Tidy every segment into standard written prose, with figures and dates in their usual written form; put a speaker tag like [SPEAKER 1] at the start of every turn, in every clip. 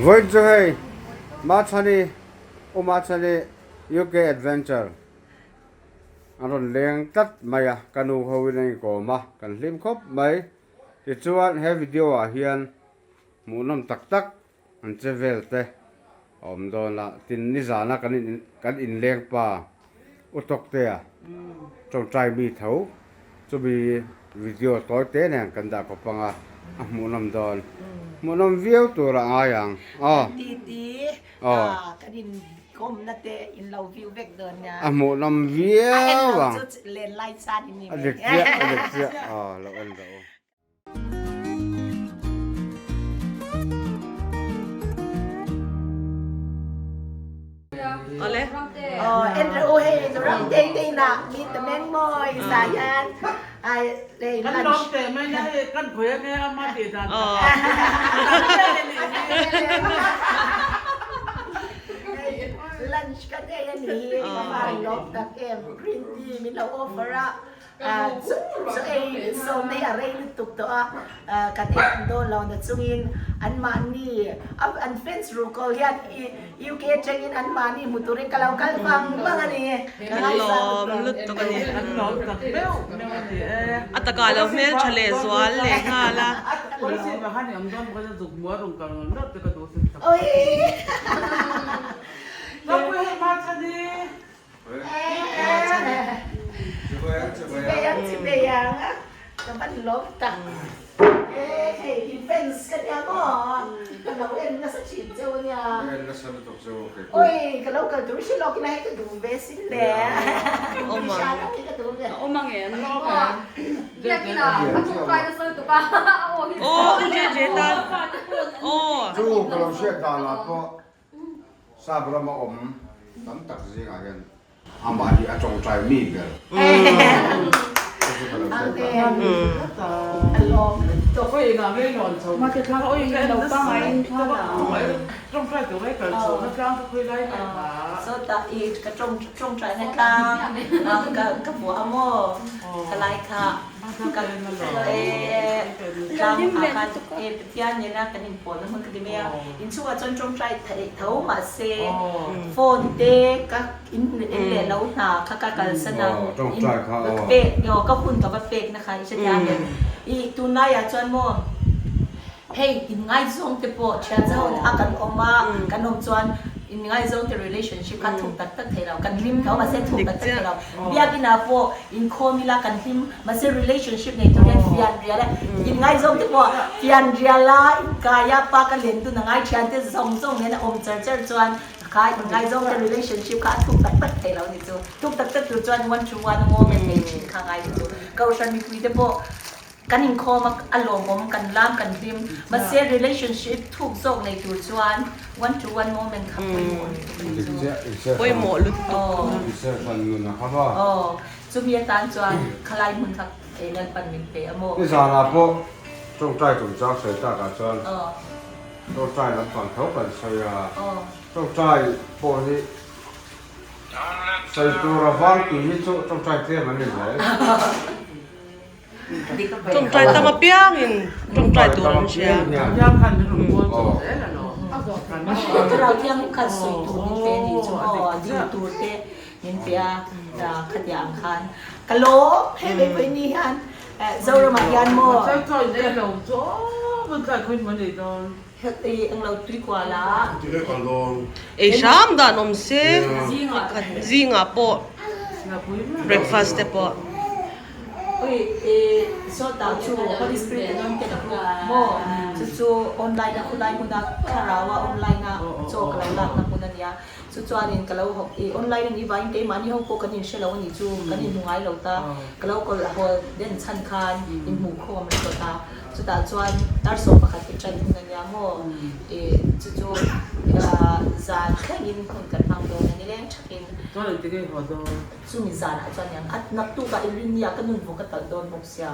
[SPEAKER 1] Vawiin chu hei Machhani, U Machhani UK Adventure an rawn leng tlat mai a, ka nu ho in a inkawm a, kan hlim khawp mai. Tichuan he video ah hian hmuhnawm tak tak an che vel te a awm dawn a, tin nizana kan in kan inleng pa U Tawktea tawngtai mi tho chumi video tawi te nen kan dah khawp ang a, a hmuhnawm dawn hmuhnawm viau tur a ngai ang aw.
[SPEAKER 2] Kan titi kan in kawmna te in lo view vek dawn nia.
[SPEAKER 1] A hmuhnawm viau ang.
[SPEAKER 2] A en lo chu len lai chan in ni
[SPEAKER 1] mai. A dik chiah a dik chiah aw lo en rawh u.
[SPEAKER 2] Lunch kan ei a ni hi ka van lawm tak em green tea min lo offer a. Chaw ei sawm hi a rei lutuk tawh a, kan ei ang dawn lo na chungin anmahni an fans ruhkawl hian UK atangin anmahni hmu turin ka lo kal vang vang a ni. Ka
[SPEAKER 3] lawm lutuk a ni. A takah lo hmeltha leh zual leh nghal a.
[SPEAKER 2] Chibei ang chibei ang a ka van lawm tak e hei in fans ka nia maw ka lo en nasa thin cheu a nia oi ka lo kal tur hrilh lawk ila hei ka duh ve sin le ka duh ve
[SPEAKER 1] Chu ka lo hriat dan ah pawh Sap rama awm tam tak zingah hian amah hi a tawngtai mi ber.
[SPEAKER 2] Pathian nena kan inpawlna hmun ka ti mai a, inchhungah chuan tawngtai theih tho mahse phone te ka in leh lo hna kha ka kalsan a, ka pek aw ka hun ka va pek na kha i hretia ang em? I tunlaiah chuan maw hei inngaizawng te pawh thian zau a kan awm a, kan awm chuan inngaizawng te relationship kha thuk tak tak thei lo, kan hlim tho mahse thuk tak tak thei lo. Biakinn ah pawh inkhawm ila kan hlim Mahse relationship nei tur hian fian rial a, inngaizawng te pawh fian rial a, inkai a, pa ka len dun a ngai thian te zawng zawng nen a awm char char chuan kha inngaizawng te relationship kha a thuk tak tak thei lo ni chu. Thuk tak tak tur chuan one to one a moment nei thin kha ngai ni chu. Kohhran mipui te pawh kan inkhawm a, a lawmawm, kan lam, kan hlim. Mahse relationship thuk zawk nei tur chuan one to one moment kha pawimawh lutuk a ni chu.
[SPEAKER 3] Pawimawh lutuk.
[SPEAKER 2] Aw. Chumi atan chuan khalai hmun kha ei Lalpan min pe a maw?
[SPEAKER 1] Nizanah pawh tawngtai chungchang sawi takah chuan tawngtai lampang tho kan sawi a, tawngtai pawh hi sawi tur a vang tih hi chu tawngtai tlem an ni zel.
[SPEAKER 3] Tawngtai tam apiangin tawngtai tur an hria.
[SPEAKER 2] Thlarau Thianghlim khan sawi tur min pe a nih chu maw? Dil tur te Min pe a, khatia ang khan ka lawm hei vei vawi ni hian Zoramah hian maw englo tui kual a.
[SPEAKER 3] Ei hram dan awm se zingah pawh breakfast te pawh.
[SPEAKER 2] Oi e sawtah chu Holy Spirit anointed group maw chu chu online a khulai hmuna thlarau a online a chaw ka lo lakna hmun a nia. Chu chuanin ka lo hawk i online a nih vangin keimahni ho pawh kan inhre lo a nih chu, kan inhmu ngai lo ta. Ka lo kawl haw den chhan khan inhmuh khawm a tawt a, chutah chuan dar 11 te ṭan hun a nia maw? I chu chu zan thlengin hun kan hmang dawn a ni leng ṭhakin.
[SPEAKER 4] Chuan engtin nge haw dawn?
[SPEAKER 2] Chumi zanah chuan niang a naktukah i rin nia ka nun vawk a talh dawn bawk sia.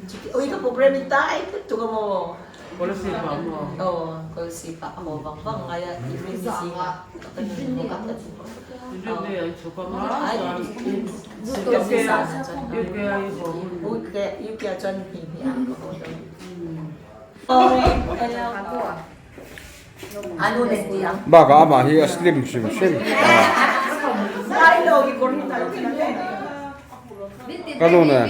[SPEAKER 2] Chuti ui ka program i tai lutuk a maw?
[SPEAKER 4] Policy pah maw?
[SPEAKER 2] Aw, policy pah a haw vang vang ngai a, i rin zingah ka nun vawk a talh.
[SPEAKER 4] I rin nia i chhuk ang a, chuan UK a i haw hun.
[SPEAKER 2] UK ah chuan hnih hnih ah ka haw dawn. Aw, hello.
[SPEAKER 1] Bakah amah hi a slim hrim hrim. Ka nu nen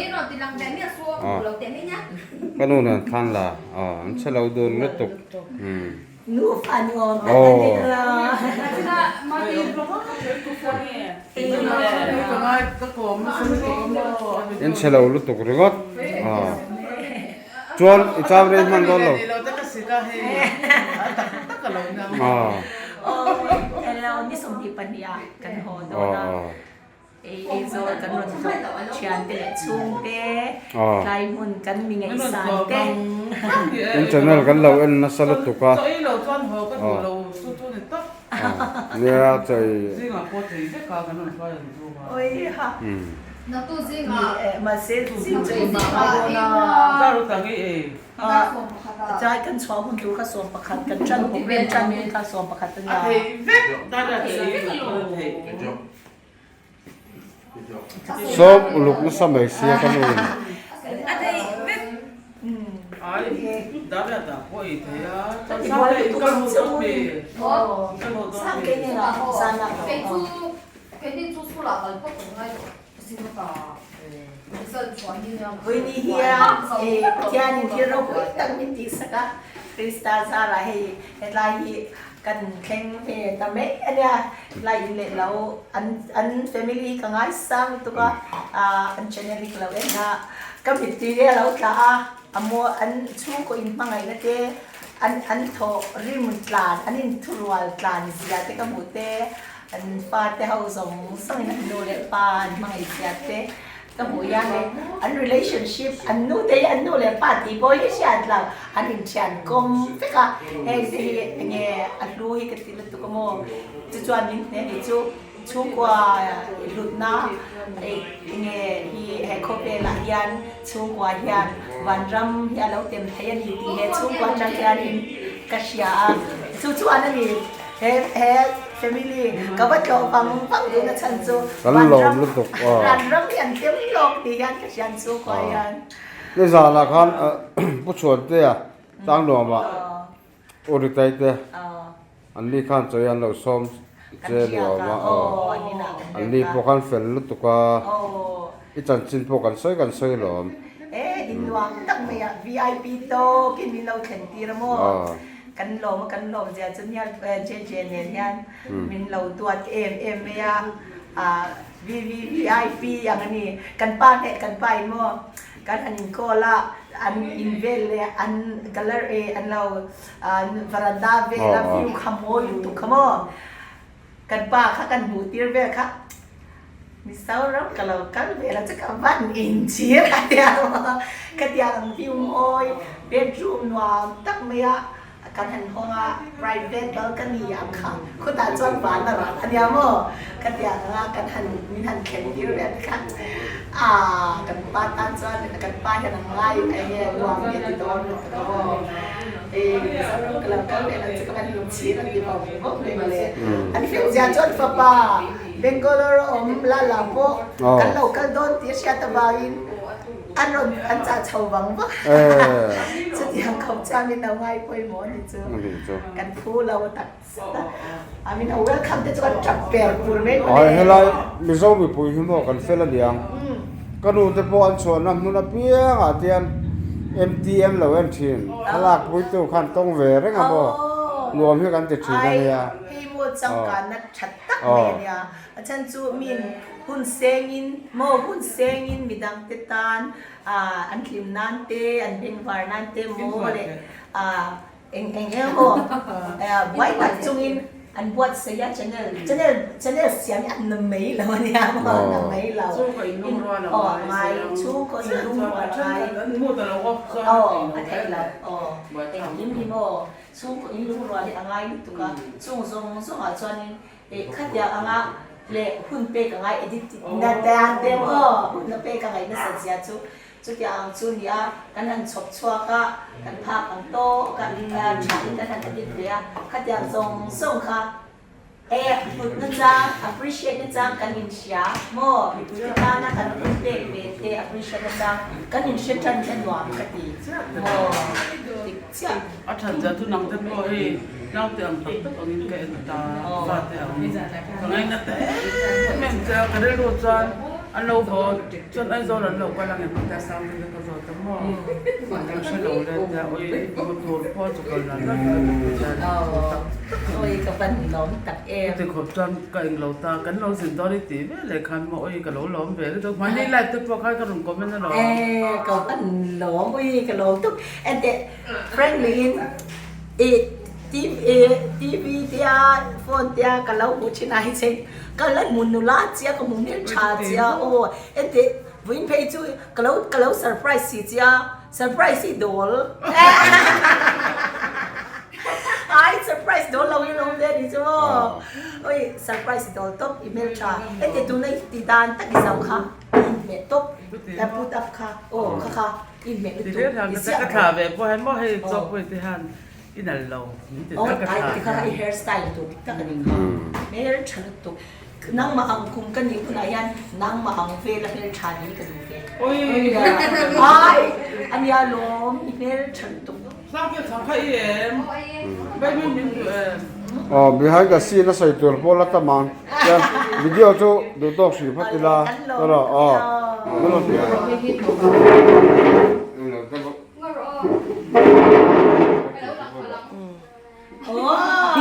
[SPEAKER 1] ka nu nen thlan la an chhe lo dun lutuk. In chhe lo lutuk ringawt. Chuan i chau rei hman dawn lo. In channel kan lo en nasa lutuk a. Nia chei. Sawm uluk nasa mai sia ka nu in.
[SPEAKER 2] Vawiini hian Pathianin thil ropui tak min tihsak a, Krista zarah hei hetlai hi kan thleng ve ta mai a nia. Hetlai in leh lo an an family hi ka ngaisang lutuk a, an channel hi ka lo en a, ka mittui te a lo tla a, a maw an chhungkaw inhmangaihna te an an thawh rim tlan an inthurual tlan zia te ka hmuh te. An fate ho zawng zawngin an nu leh pa an hmangaih zia te ka hmuh hian e an relationship an nu te hi an nu leh pa tih pawh hi hriat lo an inthian kawm vek a heng te hi enge a hlu hi ka ti lutuk a maw chu chuan min hne ni chu chhungkua hlutna enge hi he khawvelah hian chhungkua hian vanram hi a lo tem thei a ni tih he chhungkua atang hianin ka hria a chu chuan a ni. He he family ka va tlawh vang vang duhna chhan chu
[SPEAKER 1] Kan lawm lutuk aw.
[SPEAKER 2] Vanram hi an tem lawk tih hian ka hriat chu khaw hian.
[SPEAKER 1] Nizanah khan Pu Chhuantea Tlangnuamah U Ritei te an ni khan chawi an lo sawm che ni awm a aw. An ni pawh khan fel lutuk a i chanchin pawh kan sawi kan sawi lawm.
[SPEAKER 2] E innuam tak mai a VIP tawkin min lo thlen tir a maw. Kan lawm a, kan lawm zia chu nia JJ nen hian min lo duat em em mai a, ah VVVIP ang a ni. Kan pa leh kan pa in maw kan han in call a, an in vel leh an gallery an lo varanda vel a view kha mawi lutuk kha maw. Kan pa kha kan hmuh tir vel kha Mizoram ka lo kal ve lo chu ka van inchhir a tia maw ka tia ang view mawi bedroom nuam tak mai a kan han hawng a private balcony ang kha khutah chuan van a rak a nia maw ka tia ang a kan han min han thlen tir vel kha ah kan pa tan chuan kan pa hian a ngai eng nge nuam nge ti dawn lutuk a maw. Mizoram ka lo kal leh lo chu ka van inchhir a ti vawng vawng mai mawle. An fel zia chuan fapa Bangalore a awm la la pawh kan lo kal dawn tih a hriat avangin an rawn an chah chho vang vang a. Chutiang khawp chuan min lo ngai pawimawh a ni chu. Kan phu lo tak zet a. A min lo welcome te chu kan tap per pur mai mawle.
[SPEAKER 1] Ai helai Mizo mipui hi maw kan fel aniang. Ka nu te pawh an chhuahna hmun apiangah tian MTM lo en thin. Thlalak puitu khan tawng ve reng a maw. Nuam hi kan ti thin a nia.
[SPEAKER 2] Ai hei maw changkanna tha tak mai a nia. A chhan chu min hun sengin maw hun sengin midang te tan an hlim nan te an bengvar nan te maw leh Eng eng eng maw buai tak chungin an buatsaih a channel channel channel siam hi an na mai lo a nia maw na mai lo aw a ngai chhungkaw in lungrual a ngai aw a theih lo aw engkim hi maw chhungkaw in lungrual hi a ngai lutuk a chung zawng zawngah chuanin ih khatiang anga leh hun pek a ngai edit na tan te maw hun na pek a ngaih nasat zia chu Chutiang ang chu ni a, kan han chhawp chhuak a, kan phak ang tawk a, thain kan han edit ve a, khatiang zawng zawng kha e hlut nachang, appreciate nachang kan inhria maw? Mipuite tana kan hun pek ve te appreciate nachang kan inhre tan hi a nuam ka ti maw? chiah.
[SPEAKER 4] A that zia chu nang te pawh hei naute ang tak tak angin ka en ta, fate ang ka ngaina ta em em che a, ka rilru chuan an lo haw chuan Aizawl an lo kal ang em tia Sangte ka zawt a maw kan hre lo le tia awi hmu tur pawh chu kal dan dan ka ti ta tak tak a ni.
[SPEAKER 2] Awi ka van lawm tak em.
[SPEAKER 4] Chuti khawp chuan ka englo ta, kan lo zin dawn i tih veleh khan maw awi ka lo lawm ve lutuk, mahni live te pawh khan ka rawn comment alawm.
[SPEAKER 2] E ka van lawm ui ka lawm tuk enteh Frankly in i TV tia phone tia ka lo hmu thin a hi che ka la hmu nula chia ka hmu hmeltha chia aw enteh vawiin phei chu ka lo ka lo surprise si chia surprise hi dawl ai surprise dawl lo in awm ve a ni chu maw oi surprise dawl tawp i hmeltha enteh tuna i ti dan tak i zo kha i inhmeh tawp put up kha aw kha kha.
[SPEAKER 4] Ti hle hian ka ka thlah ve pawh hian maw hei chaw pawh te hian i nal lo min ti ta ka thlah
[SPEAKER 2] ti kha i hair style tur dik tak a ni kha hmel tha lutuk nangmah ang kum ka nih hunah hian nangmah ang vela hmel tha ni ka duh ve
[SPEAKER 4] oi
[SPEAKER 2] ai ania lawm i hmel tha lutuk
[SPEAKER 4] Sangte chhang kha i em baby min duh em.
[SPEAKER 1] Aw behind the scene a sawi tur pawh la tam ang chuan video chu duh tawk hrim phawt ila tawrh aw min rawn ti a.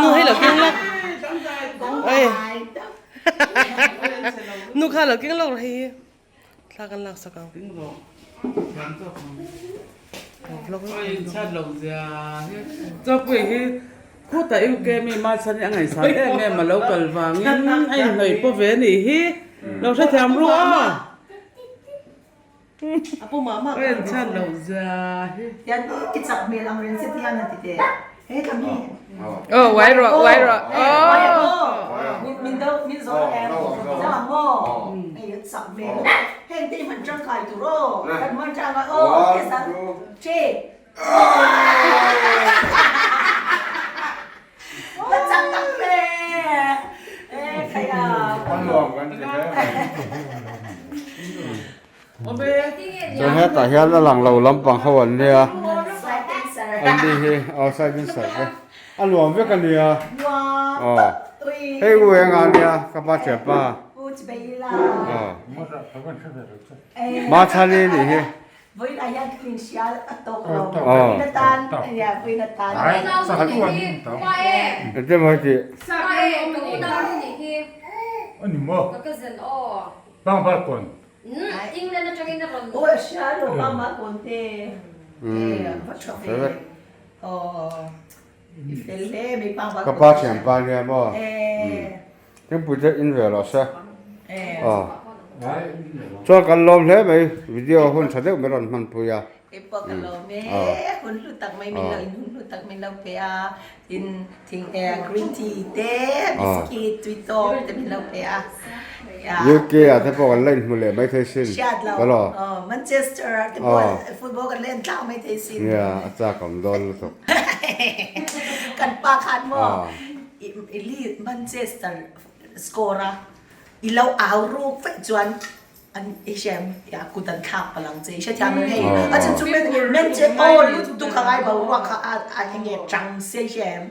[SPEAKER 3] Nu hei lo keng lawk oi nu kha lo keng lawk rawh hei hi. Thla kan lak sak ang.
[SPEAKER 4] Chawpui hi khutah UK mi Machhan hi a ngaihsan em em a lo kal vangin a inhnawih pawh ve a nih hi lo hrethiam ru a. A inchhiat loh zia hi.
[SPEAKER 3] Aw uai rawh uai rawh aw.
[SPEAKER 1] Chuan hetah hian a lang lo lampang ho an nia an ni hi aw side in side te a nuam vek a nia aw hei u eng a nia ka pa thianpa aw Machhani nih hi. Aw engtin maw heti. Ka pa thianpa nia maw thingpui te in ve rawh se aw chuan kan lawm hle mai video hun tha deuh mai rawn hmanpui a.
[SPEAKER 2] Tin thing green tea te biscuit tui tawk te min lo pe a.
[SPEAKER 1] UK ah te pawh kan la inhmu leh maithei sin.
[SPEAKER 2] Hriat lo.
[SPEAKER 1] Ka lo.
[SPEAKER 2] Manchester ah te pawh football kan la en tlang maithei sin.
[SPEAKER 1] Nia a chak awm dawn lutuk.
[SPEAKER 2] Kan pa khan maw i Leeds Manchester score a i lo au ruk vaih chuan An i hriam ya kut an thlak palh ang che i hrethiam em hei a chu chu men che aw lutuk a ngai boruak kha a a enge chang se i hria em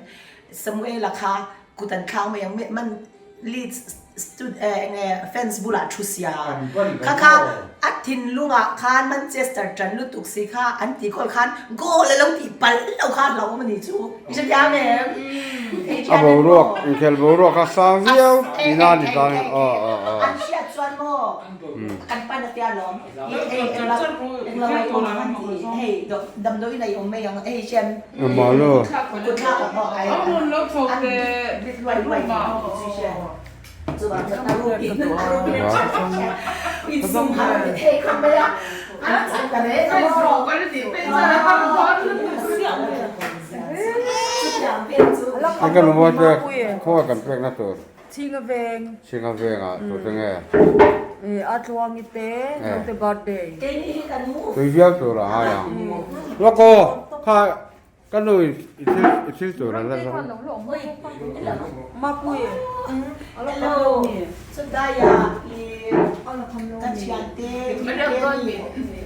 [SPEAKER 2] Samuela kha kut an thlak mai ang man Leeds stud enge fans bulah thu sia kha kha a thinlungah khan Manchester tan lutuk si kha an tih khawl khan goal a lo tih palh lo kha a hlauhawm a nih chu i hrethiam em
[SPEAKER 1] A boruak inkhel boruak a sang viau tihna a ni ta aw aw aw.
[SPEAKER 2] An hriat chuan maw kan pan a tia lawm hei englo ai awm ang an ti hei damdawiin ai awm mai ang hei hian
[SPEAKER 1] Engmah lo.
[SPEAKER 2] Kutthlak ang aw ai an bit luai luai tih hian chuvang chuan a rukin a rukin insum har a ti thei khawp mai a an chak ta reng a maw
[SPEAKER 1] Hei ka numawi te khawngaih kan pekna tur.
[SPEAKER 5] Chhinga veng.
[SPEAKER 1] Chhinga vengah tu te nge?
[SPEAKER 5] Eh a tluangi te naute birthday.
[SPEAKER 1] Tui viau tur a hai ang. Lawk aw kha. Ka nu in i thil i thil tur a la zawng.
[SPEAKER 5] Mapui.
[SPEAKER 2] Hello. Chudaya i ka thiante mi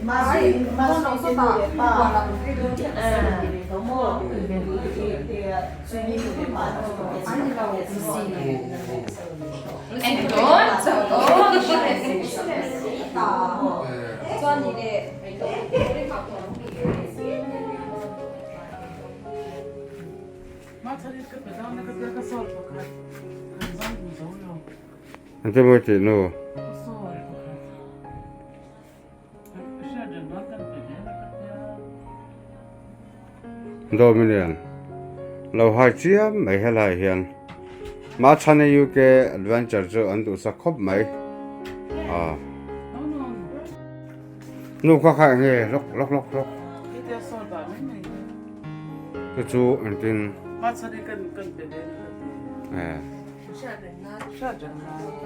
[SPEAKER 2] Mazui Mazui te nu leh pa
[SPEAKER 1] Engtin maw i tih nu? Dominion lo hai chiam mai helai hian Machhani UK adventure chu an duhsak khawp mai ah nu kha kha eng nge lawk lawk lawk lawk chu chu engtin eh.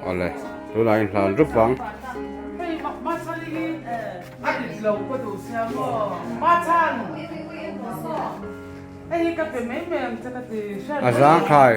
[SPEAKER 1] Awle, tunah in hlan rup ang. A zangkhai.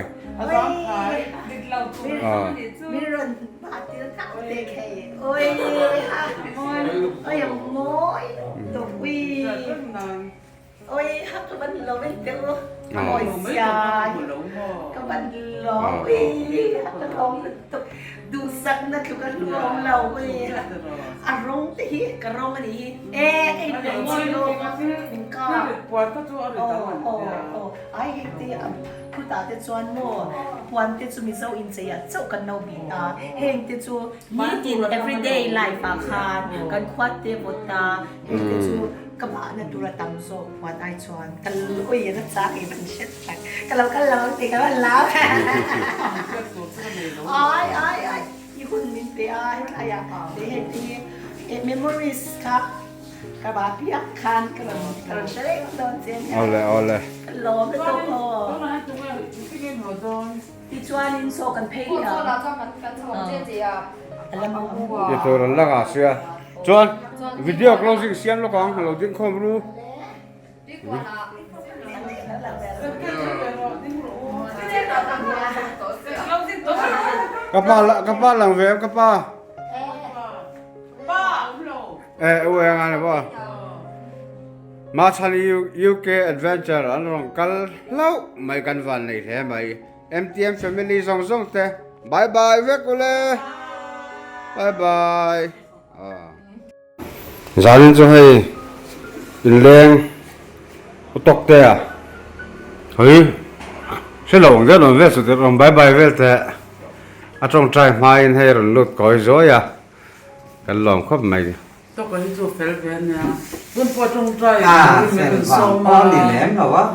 [SPEAKER 2] Ka bahna tur a tam zawk huan ai chuan ka ui a chak em an hriat tak ka lo kal lo ang tih ka rawn lau ai ai ai i hun min pe a helai ah leh hei te hi eh memories kha ka ba piak khan ka rawn ka rawn hre reng dawn che ania
[SPEAKER 1] Awle awle.
[SPEAKER 2] Ka lawm lutuk aw. Tichuanin saw kan phei leh ang.
[SPEAKER 1] Ti tur an la ngah sia. Chuan video closing siam lawk ang lo ding khawm ru. Ka pa ka pa lang ve ka pa. Eh u eng an ba. Ma chhan UK adventure an rawn kal hlauh mai kan van nei hle mai. MTM family zawng zawng te bye bye vek ule bye bye Zanin chu hei inleng utawk te a hei hre lo ang deuh rawn vel chu rawn bye bye vel te a tawngtai hmain hei rawn lut kawi zuai a kan lawm khawp mai.
[SPEAKER 4] Tawka hi chu fel ve ania. Tun pawh tawngtai turin min rawn sawm a.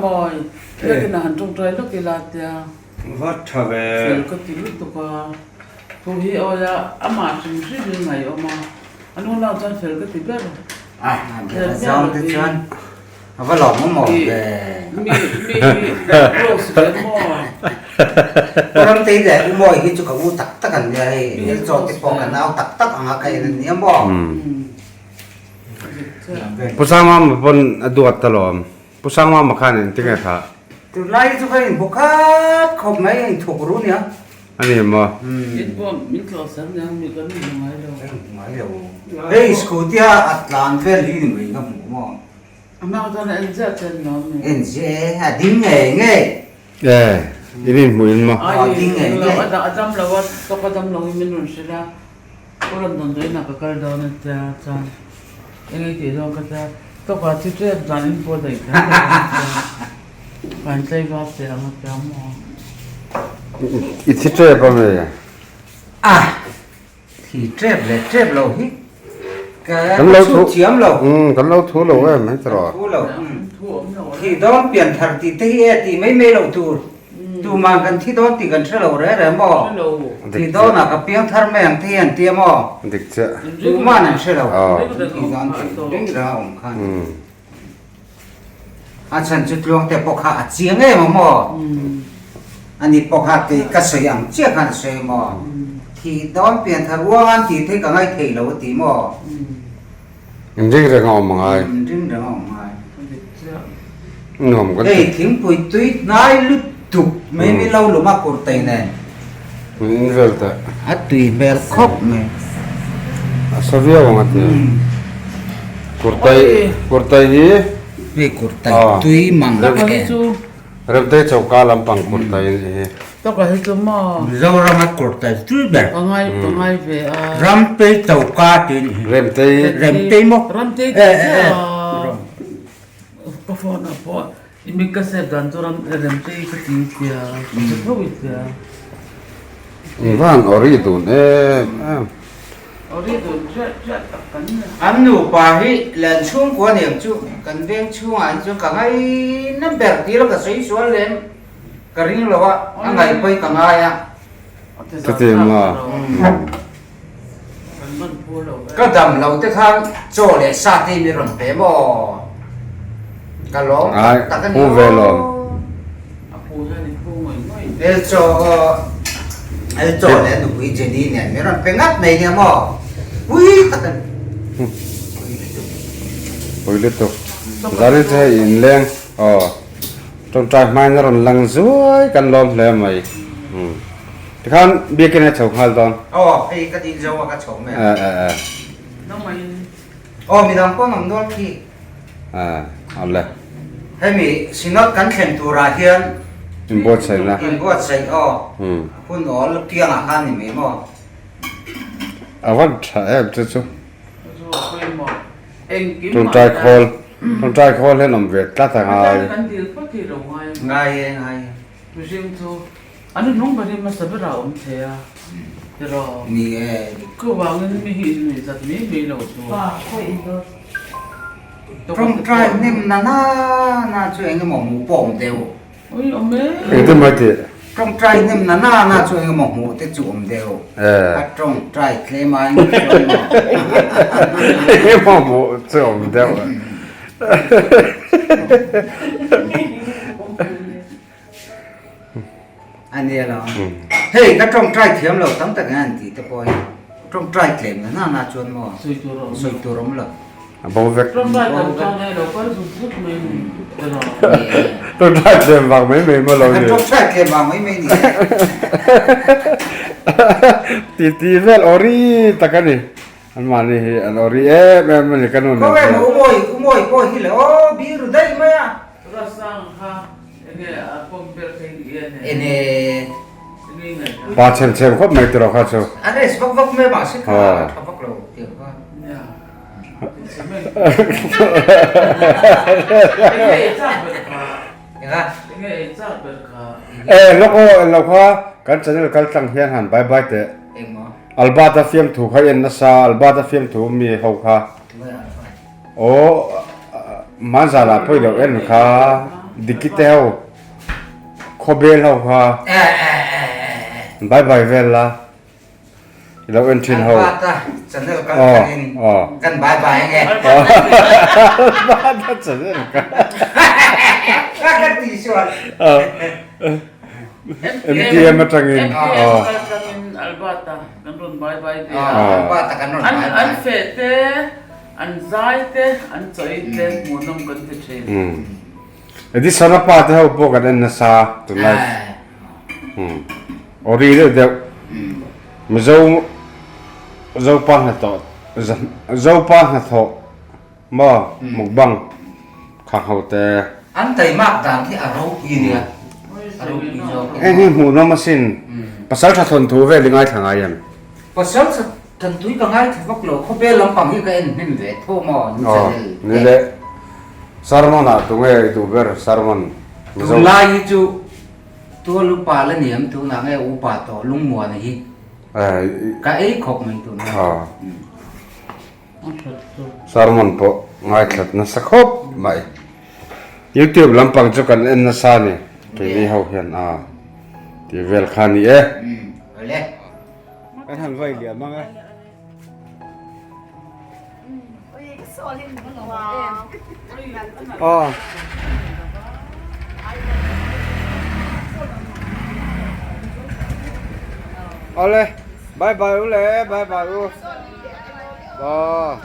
[SPEAKER 4] Mawi. Biakin a han tawngtai lawk ila tia.
[SPEAKER 1] Va tha ve.
[SPEAKER 4] Fel ka ti lutuk a. Thu hi awi a, amah hrim hrim in ngaihawm a. A nu nau chuan fel ka ti ber.
[SPEAKER 6] A, zawng te chuan a va lawm awm ve.
[SPEAKER 4] Mi mi mi close ve maw.
[SPEAKER 6] Ramtei leh U Mawi hi chu ka u tak tak an nia hei, Hmelchaw te pawh ka nau tak tak anga ka en an nia maw.
[SPEAKER 1] Pu Sangmama pawn a duat ta lawm. Pu Sangmama khan engtin nge thah?
[SPEAKER 6] Tunlai hi chu ka inhmu khat khawp mai, a inthuk ru nia.
[SPEAKER 1] A ni maw?
[SPEAKER 4] In pawh min tlawh ser nia mi kan inhmu ngai lo.
[SPEAKER 6] Ka inhmu ngai lo. Hei scooty a a tlan vel hi ni mai ka hmu maw.
[SPEAKER 4] A hmang chuan a en ziah che ni lawm ni?
[SPEAKER 6] En ziah e, a ding ngei ngei.
[SPEAKER 1] E, in inhmuh in maw?
[SPEAKER 4] Ai, englo a dah a dam lo a, tawk a dam lo in min rawn hrilh a, Pu Ramdawn dawn inah ka kal dawn a tia chuan eng ei tih dawn ka tia, tawk ah thi ṭep dan in pawh daih kher lo a tia, kan tlaivar teh ang a tia maw?
[SPEAKER 1] I thi ṭep a mi?
[SPEAKER 6] A, thi ṭep leh ṭep lo hi ka chhut thiam lo.
[SPEAKER 1] Kan lo thu lo em hei tiraw?
[SPEAKER 6] Kan thu lo. Thi dawn pian thar tih te hi e tih mai mai loh tur. Tuman kan thi dawn tih kan hre lo reh reh maw? Thi dawnah ka piang thar mai ang te hi an tia maw?
[SPEAKER 1] Dik chiah.
[SPEAKER 6] Tuman an hre lo. Thi dawn tih ring reng a awm khan. A chhan chu tluang te pawh kha a chiang em a maw? Ani pawh kha kei ka sawi ang chiah khan a sawi maw? Thi dawn pian thar uang an tih theih ka ngai thei lo a ti maw?
[SPEAKER 1] Inring reng a awm angai.
[SPEAKER 6] Inring reng a awm angai.
[SPEAKER 1] Nuam kan ti.
[SPEAKER 6] Hei thingpui tui hnai lutuk mai mi lo lum a kurtai nen.
[SPEAKER 1] Min in vel teh.
[SPEAKER 6] A tui hmel khawp mai.
[SPEAKER 1] A sa viau ang a ti. Kurtai kurtai hi.
[SPEAKER 6] Hei kurtai tui mang vek e.
[SPEAKER 1] Remtei choka lampang kurtai a nih hi.
[SPEAKER 4] Tawka hi chu maw.
[SPEAKER 6] Mizorama kurtai tui ber.
[SPEAKER 4] Ka ngai ka ngai ve a.
[SPEAKER 6] Ramtei choka tih a nih hi.
[SPEAKER 1] Remtei.
[SPEAKER 6] Remtei maw.
[SPEAKER 4] Ramtei tih chiah a. Ka phone ah pawh imi ka save dan chu ram Remtei ka ti tia ka che tho i tia.
[SPEAKER 1] Engvang ori dun em em.
[SPEAKER 4] Ori dun chiah chiah tak kan ni.
[SPEAKER 6] An nupa hi len chhungkua niang chu kan veng chhungah hi chuan ka ngaina ber tih la ka sawi sual lem ka ring lo a, a ngaihpawi ka ngai a.
[SPEAKER 1] Chuti maw?
[SPEAKER 6] Ka dam lo te khan chaw leh sa te mi rawn pe maw? Ka lawm tak tak a ni aw. El chaw El chaw leh nupui Jenny nen mi rawn pe ngat mai nia maw? Pui tak a ni.
[SPEAKER 1] Pui lutuk. Zanin chu hei inleng aw tawngtai hmain a rawn lang zuai kan lawm hle mai. Tikhan biakin a chho nghal dawn.
[SPEAKER 6] Aw hei ka dil zo a ka chho mai a.
[SPEAKER 1] Eh eh.
[SPEAKER 6] Aw midang pawh an awm nual khi.
[SPEAKER 1] Eh awle.
[SPEAKER 6] Hemi Synod kan thlen turah hian.
[SPEAKER 1] Inbuatsaihna.
[SPEAKER 6] Inbuatsaih aw. Hun awl piangah khan ni mai maw.
[SPEAKER 1] A van tha em chu chu. Tawngtai khawl tawngtai khawl hian awm ve tlat a ngai.
[SPEAKER 6] Ngai e ngai e.
[SPEAKER 4] Mihring chu an inhnung berin hmasa berah a awm thei a, tiraw?
[SPEAKER 6] Ni e.
[SPEAKER 4] Chuvangin mi hi innuih zat mai mai lo chu.
[SPEAKER 6] Tawngtai hnem na na na chu eng emaw hmuh pawh awm deuh.
[SPEAKER 4] Ui awm e.
[SPEAKER 1] Engtin mai tih?
[SPEAKER 6] Tawngtai hnem na na na chu eng emaw hmuh te chu awm deuh. A tawngtai tlem a eng chuan maw.
[SPEAKER 1] Eng emaw hmuh chu awm deuh.
[SPEAKER 6] A nia lo. Hei ka tawngtai thiam lo tam tak hian an tih te pawh hi tawngtai tlem na na na chuan maw
[SPEAKER 4] sawi tur a awm lo.
[SPEAKER 6] Sawi tur a awm lo.
[SPEAKER 1] A bo vek.
[SPEAKER 4] Tawngtai tam chuan hei lo kal zut zut mai ni te lo.
[SPEAKER 1] Tawngtai tlem vang mai mai maw lo ni.
[SPEAKER 6] Tawngtai tlem vang mai mai ni.
[SPEAKER 1] Ti ti vel awri tak a ni. An mahni hi an awri em em a ni ka nu nen
[SPEAKER 6] Khaw emaw umawi umawi pawh hi le aw biru daih mai a.
[SPEAKER 4] Rasang kha enge a compare thei ni e ne.
[SPEAKER 6] Ene.
[SPEAKER 4] Enge i ngaihdan.
[SPEAKER 1] Pa chhem chhem khawp mai tiraw kha chu.
[SPEAKER 6] A rest vak vak mai mahse kha a tha vak lo tiang kha.
[SPEAKER 4] Nia. Enge ei chak ber kha.
[SPEAKER 6] Enga.
[SPEAKER 4] Enge ei chak ber kha.
[SPEAKER 1] E lawk aw lo kha kan channel kal tlang hian han bye bye teh.
[SPEAKER 6] Engmaw.
[SPEAKER 1] Albert-a fiamthu kha en nasa, Albert-a fiamthu mi ho kha. Aw, Manzala pawh i lo en kha, Dikite ho, Khawbel ho kha. Bye bye vel la, i lo en thin ho.
[SPEAKER 6] Albert-a channel kal thlangin kan bye bye ange.
[SPEAKER 1] Albert-a channel kal.
[SPEAKER 6] Ka ti sual.
[SPEAKER 1] MTM atangin.
[SPEAKER 4] MTM atangin Albert-a kan rawn bye bye ve a.
[SPEAKER 6] Albert-a kan rawn bye bye.
[SPEAKER 4] An feh te, an zai te, an chawi te hmuhnawm kan ti thin.
[SPEAKER 1] Edison-a pa te ho pawh kan en nasa tunlai. Ori deuh deuh. Mizo Zopa hnathawh Zopa hnathawh Maw mukbang khang ho te.
[SPEAKER 6] An taimak dan hi a ropui nia, a ropui zawk
[SPEAKER 1] Heng hi hmuhnawm asin. Pasal tha thawnthu vel i ngaithla ngai em?
[SPEAKER 6] Pasal tha thawnthu hi ka ngaithla vak lo, khawvel lampang hi ka en hnem ve tho maw an
[SPEAKER 1] Aw,
[SPEAKER 6] channel
[SPEAKER 1] ni le. Sermon ah tunge i duh ber sermon Mizo.
[SPEAKER 6] Tunlai hi chu tual upa la niam tunah nge upa tawh lungmuana hi ka ei khawp mai tunah.
[SPEAKER 1] Aw. Sermon pawh ngaithlat nasa khawp mai. Youtube lampang chu kan en nasa a ni. Keini ho hian a tih vel kha a ni e. Kan han vai liam ang e. Aw. Awle, bye bye u le, bye bye u. Aw.